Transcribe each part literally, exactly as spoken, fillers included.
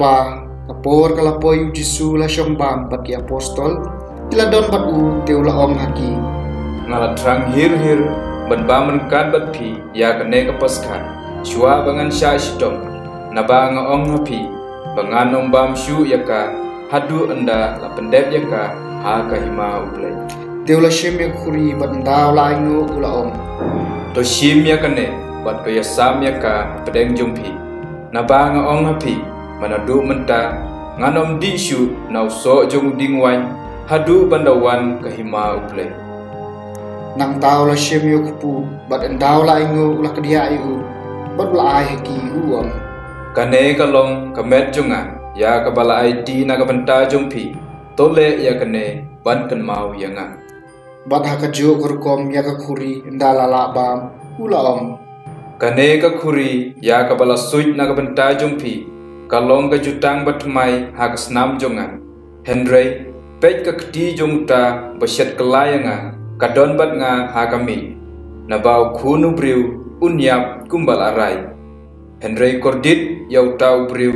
Ka por ka la poi, u Jisu u la shong bam bad ki apostol ki la don bad u, te u la ong ha ki: Nga la thrang hir hir ban bam ryngkat bad phi ïa kane ka Paskha shuwa ba ngan shah shitom, naba nga ong ha phi ba ngan ym bam shuh ïa ka haduh ynda la pyndep ïa ka ha ka hima U Blei. Te u la shim ïa ka khuri bad ynda u la ainguh u la ong: To shim ïa kane bad to ïasam ïa ka hapdeng jong phi, naba nga ong ha phi ba naduh mynta ngan ym dih shuh na u soh jong u dieng waiñ haduh ban da wan ka hima U Blei. Nangta u la shim ïa u kpu bad ynda u la ainguh u la kdiah ïa u bad u la ai ha ki, u ong: Kane ka long ka met jong nga ïa kaba la aiti na ka bynta jong phi. To leh ïa kane ban kynmaw ïa nga. Bad ha kajuh ka rukom ïa ka khuri ynda la lah bam, u la ong: Kane ka khuri ïa kaba la suit na ka bynta jong phi ka long ka jutang bathymmai ha ka snam jong nga. Hynrei peit, ka kti jong uta uba shet kylla ïa nga ka don bad nga ha ka mih. Naba u Khun u Briew un ïap kumba la rai, hynrei kordit ïa uta u briew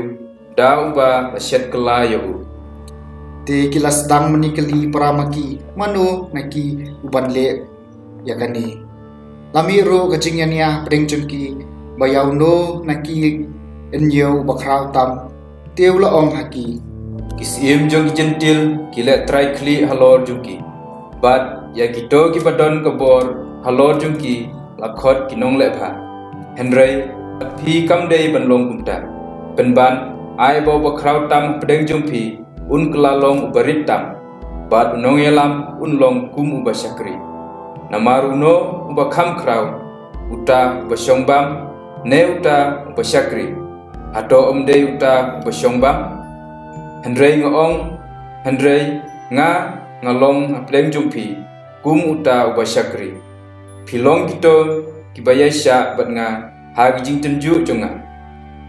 da uba la shet kylla ïa u. Te ki la sdang mynne kylli para ma ki: Mano na ki uban leh ïa kane? La mih ruh ka jingïania hapdeng jong ki ba ïa uno na ki hynñiew uba khraw tam. Te u la ong ha ki: Ki syiem jong ki Jentil ki leh trai khlieh halor jong ki, bad ïa kito kiba don ka bor halor jong ki la khot ki nongleh bha. Hynrei phi kam dei ban long kumta. Pynban, ai ba uba khraw tam hapdeng jong phi un kylla long uba rit tam, bad u nongïalam un long kum uba shakri. Namar uno uba kham khraw, uta uba shong bam ne uta uba shakri? Hato ym dei uta uba shong bam? Hynrei nga ong, hynrei nga, nga long hapdeng jong phi kum uta uba shakri. Phi long kito kiba ïaishah bad nga ha ki jingtynjuh jong nga.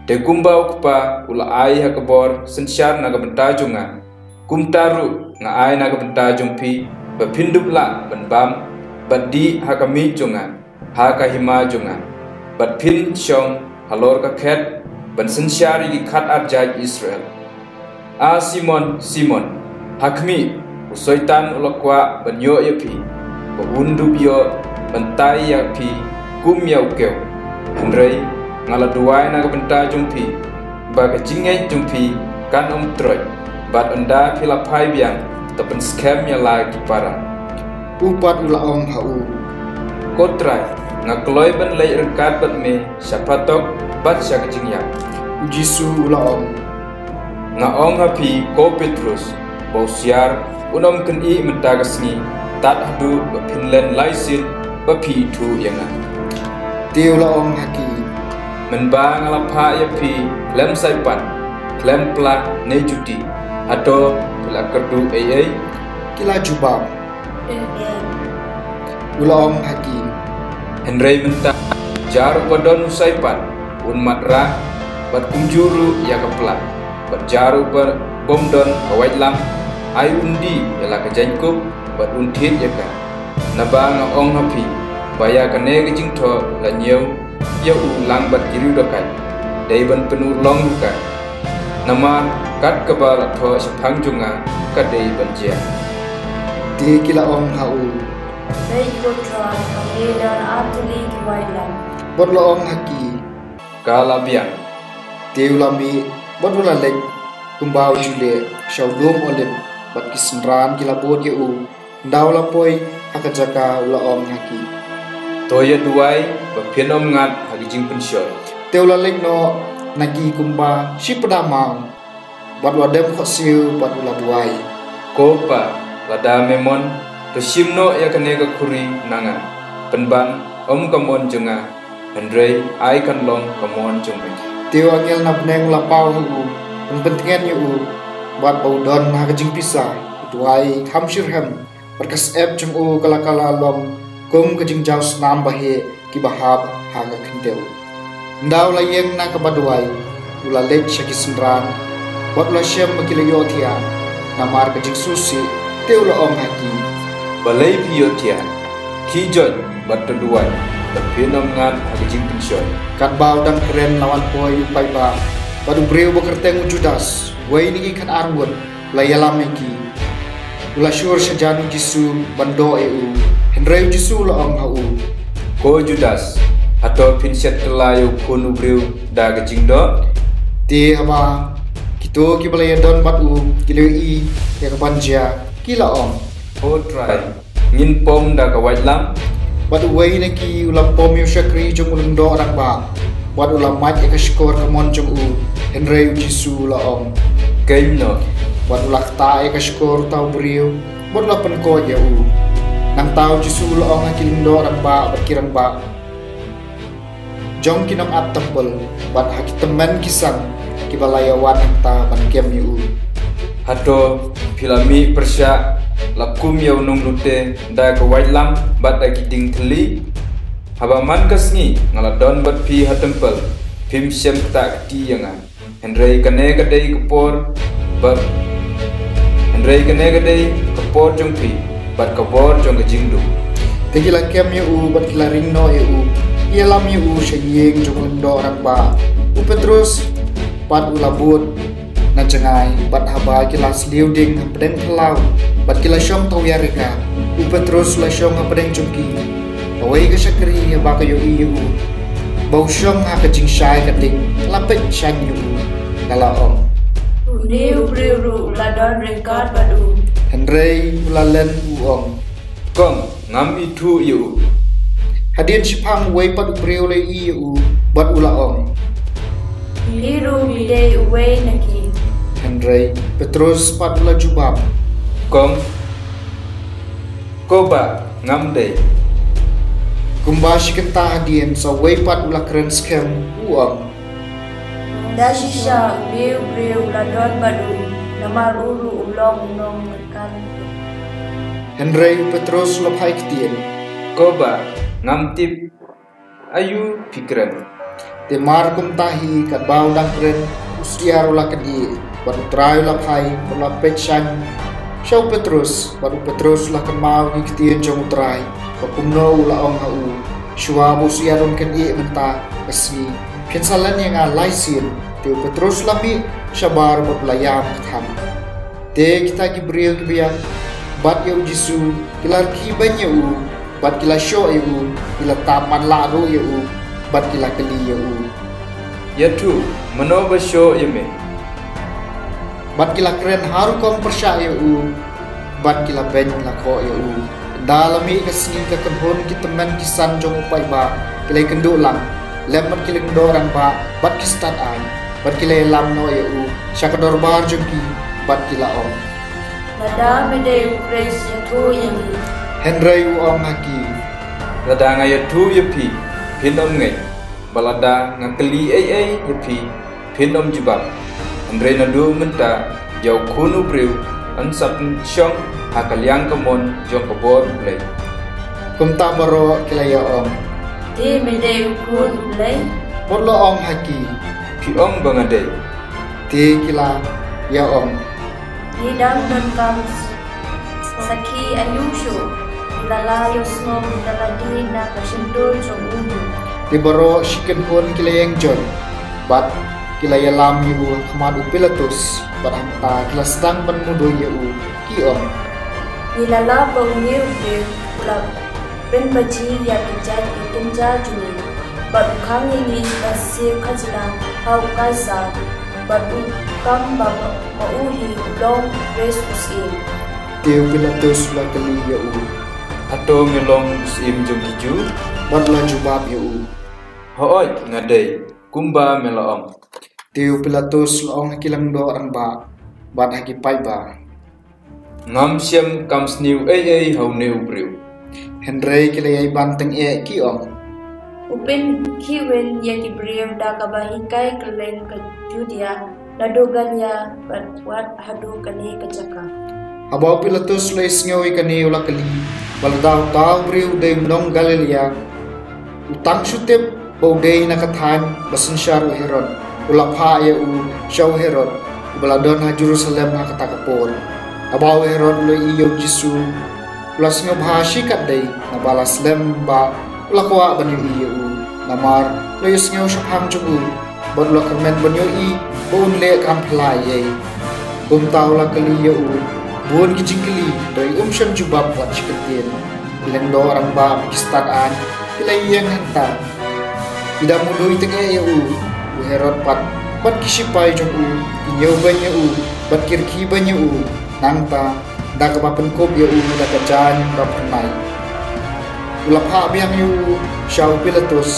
Te kumba u Kpa u la ai ha ka bor synshar na ka bynta jong nga, kumta ruh nga ai na ka bynta jong phi, ba phin dup lah ban bam bad dih ha ka mih jong nga ha ka hima jong nga, bad phin shong halor ka khet ban synshar ïa ki khatar jait Israel. A Simon, Simon, ha khmih, u Soitan u la kwah ban ïoh ïa phi, ba un dup ïoh ban tai ïa phi kum ïa u kew. Hynrei nga la duwai na ka bynta jong phi ba ka jingngeit jong phi kan ym troid, bad ynda phi la phai biang, to pynskhem ïa la ki para. U pat u la ong ha u: Ko Trai, nga kloi ban leit ryngkat bad me sha phatok bad sha ka jingïap. U Jisu u la ong: Nga ong ha phi, ko Petrus, ba u siar un ym kynnoh mynta ka sngi tad haduh ba phin len lai sien ba phi ithuh ïa nga. Te u la ong ha ki: Mynba nga la phah ïa phi khlem saipan, khlem pla ne juti, hato phi la kyrduh ei ei? Ki la jubab: Em, em. U la ong ha ki: Hynrei mynta, jar uba don u saipan un mad rah, bad kumjuh ruh ïa ka pla, bad jar uba bym don ka waitlam, ai un die ïa la ka jaiñkup bad un thied ïa ka. Naba nga ong ha phi ba ïa kane ka jingthoh la ñiew ïa u lang bad ki riewdakaid, dei ban pynurlong ruh ka. Namar kat kaba la thoh shaphang jong nga ka dei ban jia. Te ki la ong ha u: Peit ko Trai, hangne don ar tylli ki waitlam. Bad u la ong ha ki: Ka la biang. Te u la mih bad u la leit kumba u ju leh sha u lum Olib, bad ki synran ki la bud ïa u. Ynda u la poi ha ka jaka u la ong ha ki: To ïa duwai ba phin ym ngat ha ka jingpynshoi. Te u la leit noh na ki kumba shi pdam maw, bad u la dem khohsiew bad u la duwai: Ko Pa, lada me mon, to shim noh ïa kane ka khuri na nga. Pynban, ym ka mon jong nga, hynrei ai kan long ka mon jong me. Te u angel na bneng u la paw ha u ban pyntngen ïa u, bad ba u don ha ka jingpisa, u duwai kham shitrhem, bad ka syep jong u ka la kylla long kum ka jingjaw snam ba heh kiba hap ha ka khyndew. Ynda u la ïeng na kaba duwai, u la leit sha ki synran, bad u la shem ba ki la ïohthiah namar ka jingsngewsih. Te u la ong ha ki: Balei phi ïohthiah? Khie joit bad to duwai ba phin ym ngat ha ka jingpynshoi. Katba u dang kren la wan poi u paidbah Bad u briew ba kyrteng u Judas, uwei na ki khatar ngut, u la ïalam ïa ki. U la shur shajan u Jisu ban doh ïa u. Hynrei u Jisu u la ong ha u, "Ko Judas, hato phin shet kylla ïa u Khun u Briew da ka jingdoh?" Te haba kito kiba la ïadon bad u ki la ïohi ïa kaban jia, ki la ong, "O Trai, ngin pom da ka waitlam." Bad uwei na ki u la pom ïa u shakri jong u lyngdoh rangbah, bad u la mad ïa ka shkor kamon jong u. Hynrei u Jisu u la ong, "Kheiñ noh." Bad u la ktah ïa ka shkor uta u briew, bad u la pynkoit ïa u. Nangta u Jisu u la ong ha ki lyngdoh rangbah bad ki rangbah jong ki nongat templ, bad ha ki tymmen ki san kiba la ïawan hangta ban kem ïa u, "Hato phi la mih pyrshah la kum ïa u nonglute da ka waitlam bad da ki dieng thylli? Haba man ka sngi nga la don bad phi ha templ, phim shym ktah kti ïa nga. Hynrei kane ka dei ka por bad hynrei kane ka dei ka por jong phi bad ka bor jong ka jingduh." Te ki la kem ïa u bad ki la ring noh ïa u, ïalam ïa u sha ïing jong u lyngdoh rangbah. U Petros pat u la bud na jngai, bad haba ki la sliew ding hapdeng phyllaw bad ki la shong tawiar ïa ka, u Petros u la shong hapdeng jong ki. Kawei ka shakri haba ka ïohi ïa u ba u shong ha ka jingshai ka ding, ka la peit shaiñ ïa u, ka la ong, "Une u briew ruh u la don ryngkat bad u." Hynrei u la len u ong, "Kong, ngam ithuh ïa u." Hadien shiphang uwei pat u briew u la ïohi ïa u, bad u la ong, "Phi ruh phi dei uwei na ki." Hynrei Petros pat u la jubab, "Kong, ko Bah, ngam dei." Kumba shi kynta hadien sa uwei pat u la kren skhem, u ong, "Da shisha une u briew u la don bad u, namar u ruh u long u nongkyrkhu." Hynrei u Petros u la phai ktien, "Ko Bah, ngam tip aïu phi kren." Te mar kumta hi katba u dang kren, u syiar u la kyndit, bad u Trai u la phai, u la peit shaiñ sha u Petros, bad u Petros u la kynmaw ïa ki ktien jong u Trai, ba kumno u la ong ha u, "Shuwa ba u syiar un kyndit mynta ka sngi, phin sa len ïa nga lai sien." Te u Petros u la mih shabar bad u la ïam ka thang. Te kita ki briew kiba ïap bad ïa u Jisu ki la rkhie beiñ ïa u, bad ki la shoh ïa u, ki la tap matlah ruh ïa u, bad ki la kylli ïa u, "Ïathuh, mano ba shoh ïa me?" Bad ki la kren har rukom pyrshah ïa u, bad ki la beiñ la khoh ïa u. Ynda la mih ka sngi, ka kynhun ki tymmen ki san jong u paidbah ki la ïakynduh lang lem bad ki lyngdoh rangbah bad ki stad aiñ, bad ki la ïalam noh ïa u sha ka dorbar jong ki, bad ki la ong, "Lada me dei u Khrist, ïathuh ïa ngi." Hynrei u ong ha ki, "Lada nga ïathuh ïa phi, phin ym ngeit, bad lada nga kylli ei ei ïa phi, phin ym jubab. Hynrei naduh mynta ïa u Khun u Briew yn sa pynshong ha ka liang kamon jong ka bor U Blei." Kumta baroh ki la ïa ong, "Te me dei u Khun U Blei?" Bad u la ong ha ki, "Phi ong ba nga dei." Te ki la ïa ong, "Ngi dang donkam sakhi aïu shuh? Ngi la ïohsngew ïa lade na ka shyntur jong u." Te baroh shi kynhun ki la ïeng join, bad ki la ïalam ïa u ha khmat u Pilatus, bad hangta ki la sdang ban mudui ïa u, ki ong, "Ngi la lap ba une u briew u la pynbaji ïa ki jait ki kynja jong ngi, bad u khang ïa ngi ban siew khajna ha u Kaisar, bad u kam ba ma u hi u long Khrist u Syiem." Te u Pilatus u la kylli ïa u, "Hato me long u Syiem jong ki Jiw?" Bad u la jubab ïa u, "Hooid, nga dei, kumba me la ong." Te u Pilatus u la ong ha ki lyngdoh rangbah bad ha ki paidbah, "Ngam shym kam sniew ei ei ha une u briew." Hynrei ki la ïai ban tyngeh, ki ong, "U pynkhihwin ïa ki briew da kaba hikai kylleng ka Judia, naduh Galilea bad wat haduh kane ka jaka." Haba u Pilatus u la ïohsngew ïa kane, u la kylli, "Balei uta u briew u dei u nong Galilea? U tang shu tip ba u dei na ka thaiñ ba synshar u Herod, u la phah ïa u sha u Herod, uba la don ha Jerusalem ha kata ka por." Haba u Herod u la ïohi ïa u Jisu, u la sngewbha shikatdei, naba la slem ba u la kwah ban ïohi ïa u, namar u la ïohsngew shaphang jong u, bad u la kyrmen ban ïohi Ba un leh kam phylla ei ei. Kumta u la kylli ïa u bun ki jingkylli, hynrei um shym jubab wat shi kyntien. Ki lyngdoh rangbah bad ki stad-aiñ ki la ïeng hangta, ki da mudui tyngeh ïa u. U Herod pat bad ki shipai jong u ki ñiewbeiñ ïa u bad ki rkhie beiñ ïa u. Nangta da kaba pynkup ïa u da ka jaiñ ba phyrnai, u la phah biang ïa u sha u Pilatus.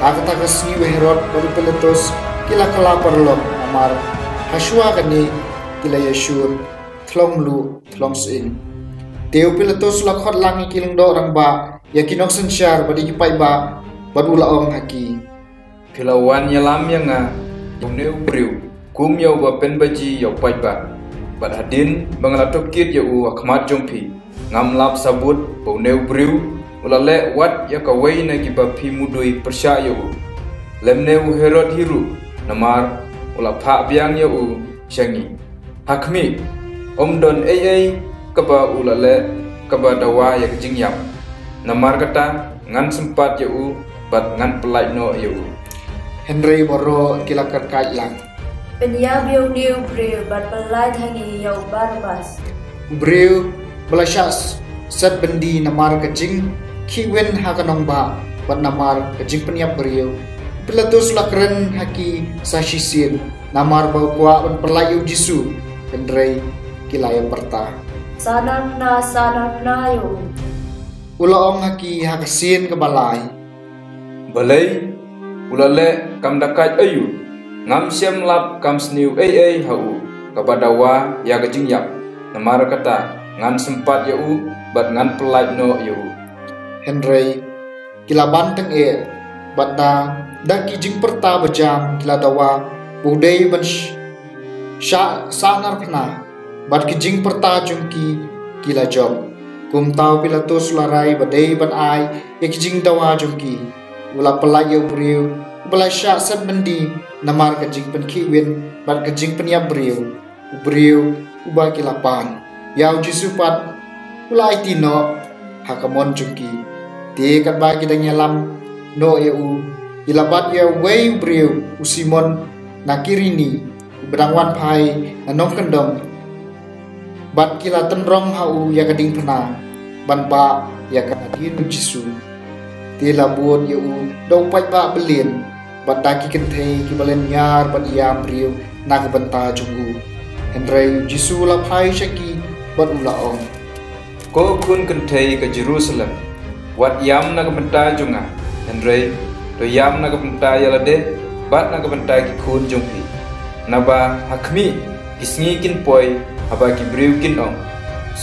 Ha kata ka sngi u Herod bad u Pilatus ki la kylla paralok, namar ha shuwa kane ki la ïashun thlong mluh thlong sying. Te u Pilatus u la khot lang ïa ki lyngdoh rangbah, ïa ki nongsynshar bad ïa ki paidbah, bad u la ong ha ki: Phi la wan ïalam ïa nga ïa une u briew kum ïa uba pynbaji ïa u paidbah. Bad hadien ba nga la tohkit ïa u ha khmat jong phi, ngam lap sabut ba une u briew u la leh wat ïa kawei na kiba phi mudui pyrshah ïa u, lymne u Herod hi ruh, namar u la phah biang ïa u sha ngi. Ha khmih, ym don ei ei kaba u la leh kaba dawa ïa ka jingïap. Namar kata, ngan sympat ïa u bad ngan pyllait noh ïa u. Hynrei baroh ki la kyrkait lang: Pynïap ïa une u briew bad pyllait ha ngi ïa u Barabbas. U briew ba la shah s-, set byndi namar ka jingkhihwin ha ka nongbah bad namar ka jingpynïap briew. U Pilatus u la kren ha ki sa shisien namar ba u kwah ban pyllait ïa u Jisu, hynrei ki la ïa pyrta: Sahnarphna, sahnarphna ïa u. U la ong ha ki ha ka sien kaba lai: Balei u la leh kam da kait aïu? Ngam shym lap kam sniew ei ei ha u kaba dawa ïa ka jingïap. Namar kata, ngan sympat ïa u bad ngan pyllait noh ïa u. Hynrei ki la ban tyngeh, bad da, da ki jingpyrta bajam ki la dawa ba u dei ban sh-, shah sahnarphna, bad ki jingpyrta jong ki ki la jop. Kumta u Pilatus u la rai ba dei ban ai ïa ki jingdawa jong ki. U la pyllait ïa u briew uba la shah set byndi namar ka jingpynkhihwin bad ka jingpynïap briew, u briew uba ki la pan. Ïa u Jisu pat u la aiti noh ha ka mon jong ki. Te katba ki dang ïalam noh ïa u, ki la bat ïa uwei u briew, u Simon na Kirini, uba dang wan phai na nongkyndong. Bad ki la tynrong ha u ïa ka diengphna ban bah ïa ka hadien u Jisu. Te la bud ïa u da u paidbah byllieng, bad da ki kynthei kiba lynñiar bad ïam briew na ka bynta jong u. Hynrei u Jisu u la phai sha ki bad u la ong: Ko khun kynthei ka Jerusalem, wat ïam na ka bynta jong nga, hynrei to ïam na ka bynta ïa lade bad na ka bynta ki khun jong phi. Naba ha khmih, ki sngi kin poi haba ki briew kin ong: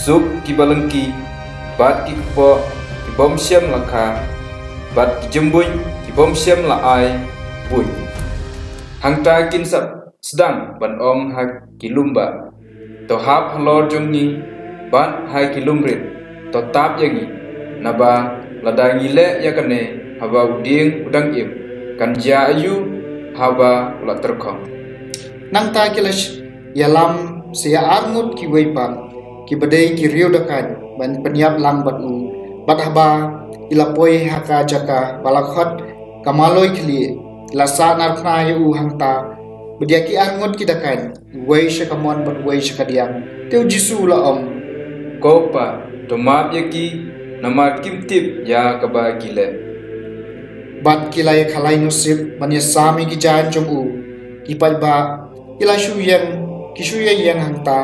Suk kiba lyngkhi, bad ki kpoh ki bym shym la kha, bad ki jymbuiñ ki bym shym la ai buiñ. Hangta kin sa sdang ban ong ha ki lum bah: To hap halor jong ngi, bad ha ki lum rit to tap ïa ngi. Naba lada ngi leh ïa kane haba u dieng u dang im, kan jia aïu haba u la tyrkhong? Nangta ki la sh-, ïalam sa ïa arngut kiwei pat, kiba dei ki riew dakait, ban pynïap lang bad u. Bad haba ki la poi ha ka jaka ba la khot ka Maloi Khlieh, ki la sahnarphna ïa u hangta bad ïa ki arngut ki dakait, uwei sha kamon bad uwei sha kadiang. Te u Jisu u la ong: Ko Pa, to map ïa ki, namar kim tip ïa kaba ki leh. Bad ki la ïakhalai nusip ban ïasam ïa ki jaiñ jong u. Ki paidbah ki la shu ïeng, ki shu ïaïeng hangta,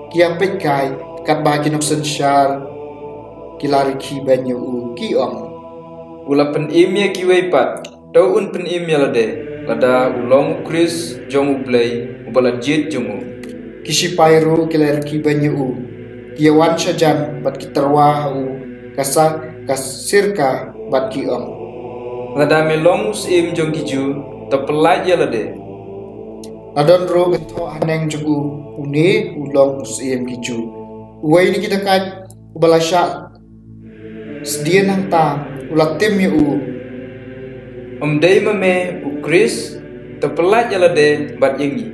ki ïapeit kai, katba ki nongsynshar ki la rkhie beiñ ïa u, ki ong: U la pynim ïa kiwei pat, to un pynim ïa lade, lada u long u Khrist jong U Blei, uba la jied jong u. Ki shipai ruh ki la rkhie beiñ ïa u, ki ïawan shajan bad ki tyrwa ha u ka sa, ka sirka, bad ki ong: Lada me long u Syiem jong ki Jiw, to pyllait ïa lade. La don ruh ka thoh haneng jong u: Une u long u Syiem ki Jiw. Uwei na ki dakait, uba la shah sdien hangta, u la tim ïa u: Ym dei ma me u Khrist? To pyllait ïa lade bad ïa ngi.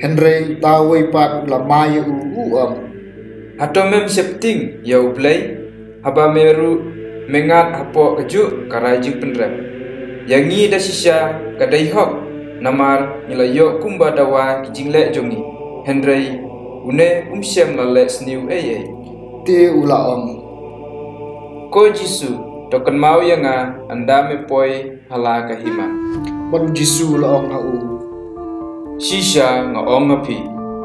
Hynrei uta uwei pat u la mai ïa u, u ong: Hato mem sheptieng ïa U Blei, haba me ruh me ngat hapoh kajuh ka rai jingpynrem? Ïa ngi da shisha ka dei hok Namar ngi la ïoh kumba dawa ki jingleh jong ngi, hynrei une um shym la leh sniew ei ei. Te u la ong, Ko Jisu, to kynmaw ïa nga ynda me poi ha la ka hima. Bad u Jisu u la ong ha u, Shisha nga ong ha phi,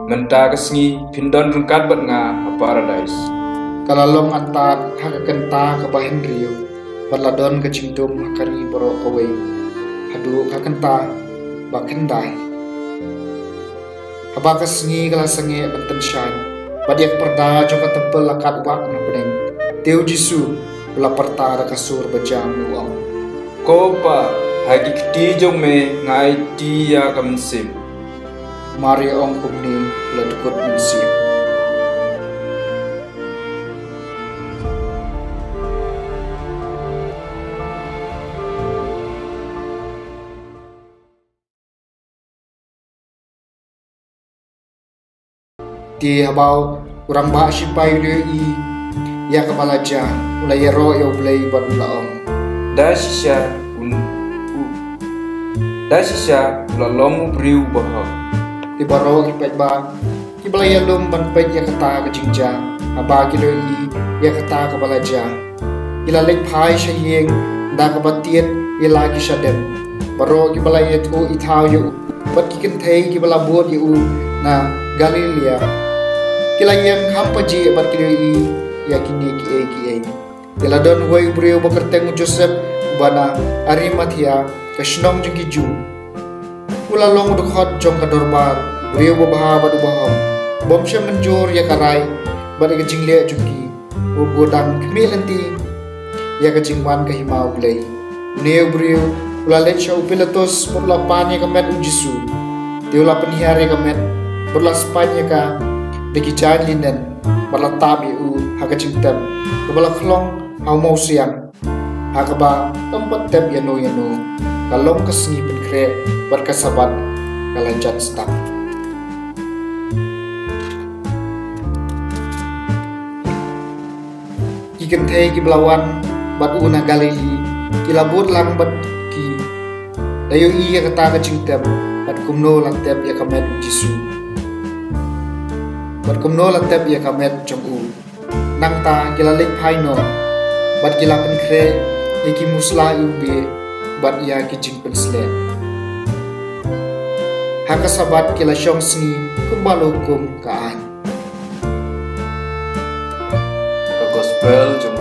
mynta ka sngi phin don ryngkat bad nga ha Paradais. Ka la long antad ha ka kynta kaba hynriew, bad la don ka jingdum ha ka ri baroh kawei, haduh ka kynta ba khyndai. Haba ka sngi ka la sangeh ban tyngshaiñ, bad ïa ka pyrda jong ka templ la kat wad na bneng, te u Jisu u la pyrta da ka sur ba jam, u ong, Ko Pa, ha ki kti jong me nga aiti ïa ka mynsiem. Mar ïa ong kumne, u la dkut mynsiem. Te haba u rangbah shipai u la ïohi ïa kaba la jia, u la ïaroh ïa U Blei bad u la ong, Da shisha un, u, da shisha u la long u briew uba hok. Te baroh ki paidbah kiba la ïalum ban peit ïa kata ka jingjia, haba ki la ïohi ïa kata kaba la jia, ki la leit phai sha ïing da kaba tied ïa la ki shadem. Baroh kiba la ïathuh ithaw ïa u, bad ki kynthei kiba la bud ïa u na Galilaia, ki la ïeng kham pajih bad ki la ïohi ïa kine kiei kiei. Te la don uwei u briew ba kyrteng u Joseph, uba na Arimathea, ka shnong jong ki Jiw. U la long u dkhot jong ka dorbar, u briew uba bha bad uba hok, bym shym mynjur ïa ka rai bad ïa ka jingleh jong ki, u ba dang khmih lynti ïa ka jingwan ka hima U Blei. Une u briew u la leit sha u Pilatus bad u la pan ïa ka met u Jisu. Te u la pynhiar ïa ka met bad u la spait ïa ka da ki jaiñ linen, bad la tap ïa u ha ka jingtep kaba la khlong ha u mawsiang, ha kaba ym pat tep ïano ïano. Ka long ka sngi pynkhreh bad ka Sabbath ka la jan sdang. Ki kynthei kiba la wan bad u na Galili ki la bud lang bad ki, da ïohi ïa kata ka jingtep, bad kumno la tep ïa ka met u Jisu, bad kumno la tep ïa ka met jong u. Nangta ki la leit phai noh bad ki la pynkhreh ïa ki musla ïa u beh bad ïa ki jingpynsleh. Ha ka Sabbath ki la shong sngi kumba la hukum ka aiñ. Ka Gospel jong